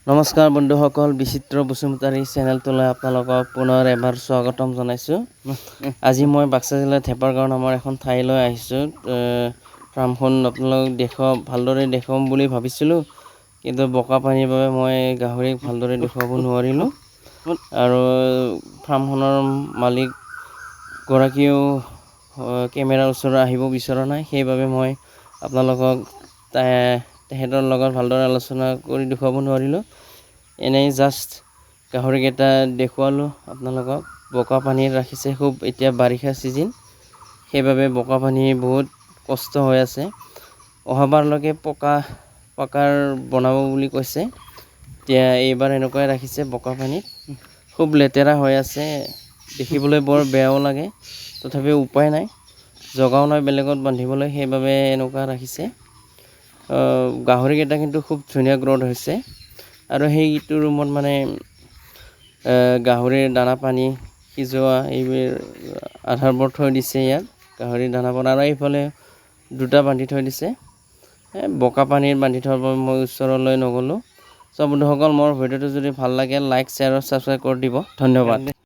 নমস্কাৰ বন্ধুসকল, বিচিত্ৰ বসুমতাৰী চেনেলটোলৈ আপোনালোকক পুনৰ এবাৰ স্বাগতম জনাইছোঁ। আজি মই বাক্সা জিলাৰ ধেপাৰগাঁও নামৰ এখন ঠাইলৈ আহিছোঁ। ফাৰ্মখন আপোনালোকক দেখুৱাম, ভালদৰে দেখুৱাম বুলি ভাবিছিলোঁ, কিন্তু বোকা পানীৰ বাবে মই গাহৰিক ভালদৰে দেখুৱাব নোৱাৰিলোঁ আৰু ফাৰ্মখনৰ মালিকগৰাকীয়েও কেমেৰাৰ ওচৰত আহিব বিচৰা নাই। সেইবাবে মই আপোনালোকক তেখেতৰ লগত ভালদৰে আলোচনা কৰি দেখুৱাব নোৱাৰিলোঁ। এনেই জাষ্ট গাহৰিকেইটা দেখুৱালোঁ আপোনালোকক। বোকা পানীত ৰাখিছে খুব। এতিয়া বাৰিষা ছিজন, সেইবাবে বোকা পানী বহুত কষ্ট হৈ আছে। অহাবাৰলৈকে পকাৰ বনাব বুলি কৈছে। এতিয়া এইবাৰ এনেকুৱাই ৰাখিছে বোকা পানীত। খুব লেতেৰা হৈ আছে, দেখিবলৈ বৰ বেয়াও লাগে। তথাপিও উপায় নাই, জগাও নাই বেলেগত বান্ধিবলৈ, সেইবাবে এনেকুৱা ৰাখিছে। গাহৰিকেইটা কিন্তু খুব ধুনীয়া গ্ৰ'থ হৈছে। আৰু সেইটো ৰুমত মানে গাহৰিৰ দানা পানী সিজোৱা এইবোৰ আধাৰবোৰ থৈ দিছে ইয়াত গাহৰিৰ দানা পানী। আৰু এইফালে দুটা বান্ধি থৈ দিছে। বোকা পানীত বান্ধি থোৱাৰ বাবে মই ওচৰলৈ নগ'লোঁ। চ' বন্ধুসকল, মোৰ ভিডিঅ'টো যদি ভাল লাগে, লাইক, শ্বেয়াৰ আৰু ছাবস্ক্ৰাইব কৰি দিব। ধন্যবাদ।